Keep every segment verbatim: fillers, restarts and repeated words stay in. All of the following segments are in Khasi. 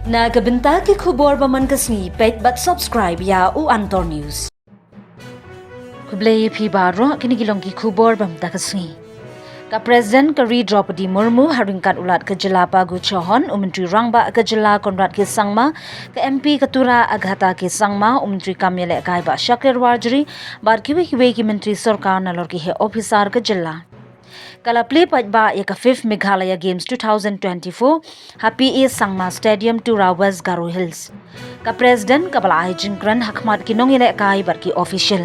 Na ka bynta ki khubor ba man ka sngi, peit bad subscribe ïa u Antor News. Khublei ïa phi baroh, kine ki long ki khubor ba mynta ka sngi. Ka President ka Ri Droupadi Murmu ha ryngkat u Lat ka jylla Paggo Chauhan, u Myntri Rangbah ka jylla Conrad K Sangma, ka M P ka Tura Agatha K Sangma, u Myntri kam ïalehkai Bah Shakliar Warjri, bad kiwei kiwei ki myntri sorkar nalor ki heh ophisar ka jylla. Ka la plie paidbah ïa ka fifth Meghalaya Games two thousand twenty-four ha P A Sangma Stadium, Tura, West Garo Hills. Ka President kaba la ai jingkren ha khmat ki nongïalehkai bad ki official.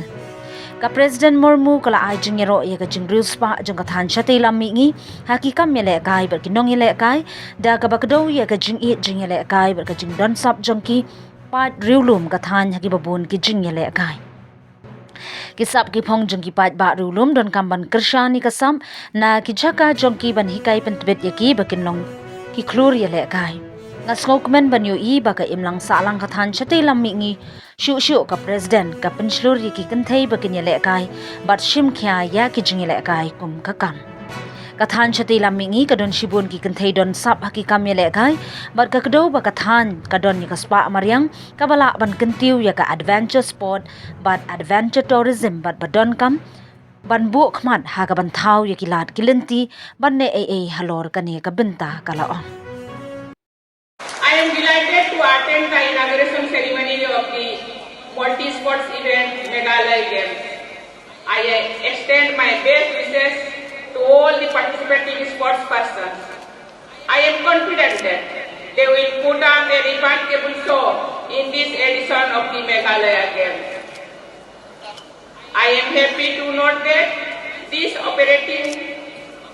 Ka President Murmu ka la ai jingïaroh ïa ka jingriewspah jong ka thaiñ shatei lam mihngi ha ki kam ïalehkai bad ki nongïalehkai, da kaba kdew ïa ka jingïeit jingïalehkai bad ka jingdon sap jong ki paid riewlum ka thaiñ ha kiba bun ki jingïalehkai. Ki sap ki phong jong ki paidbah riewlum donkam ban kyrshan ïa ka sap na ki jaka jong ki ban hikai pyntbit ïa ki ba kin long ki khlur ïalehkai. Nga sngewkmen ban ïohi ba ka imlang sahlang ka thaiñ shatei lam mihngi, shuh shuh ka President ka pynshlur ïa ki kynthei ba kin ïalehkai bad shim khia ïa ki jingïalehkai kum ka kam. Ka thaiñ shatei lam mihngi ka don shibun ki kynthei don sap ha ki kam ïalehkai, bad ka kdew ba ka thaiñ ka don ïa ka spah mariang kaba lah ban kyntiew ïa ka adventure sport bad adventure tourism bad ba donkam ban buh khmat ha kaban thaw ïa ki lad ki lynti ban leh ei ei halor kane ka bynta, ka la ong. I am delighted to attend the inauguration ceremony of the multi-sports event Meghalaya Games. I extend my best wishes to all the participating sports persons. I am confident that they will put up a remarkable show in this edition of the Meghalaya Games. I am happy to note that this operating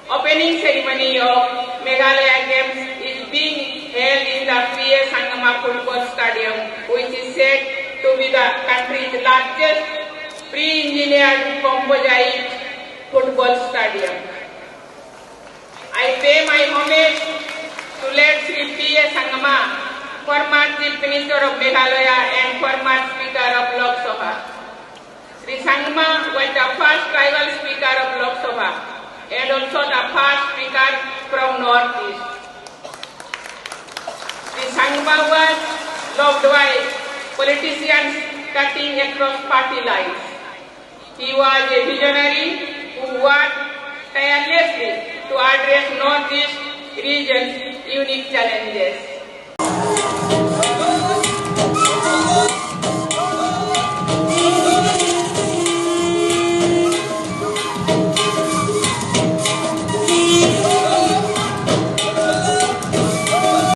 opening ceremony of Meghalaya Games is being held in the P A Sangma Football Stadium, which is said to be the country's largest pre-engineered composite football stadium. I pay my homage to late Shri P A Sangma, former Chief Minister of Meghalaya and former Speaker of Lok Sabha. Shri Sangma was the first tribal speaker of Lok Sabha and also the first speaker from Northeast. Shri Sangma was loved by politicians cutting across party lines. He was a visionary who worked tirelessly to address Northeast region's unique challenges.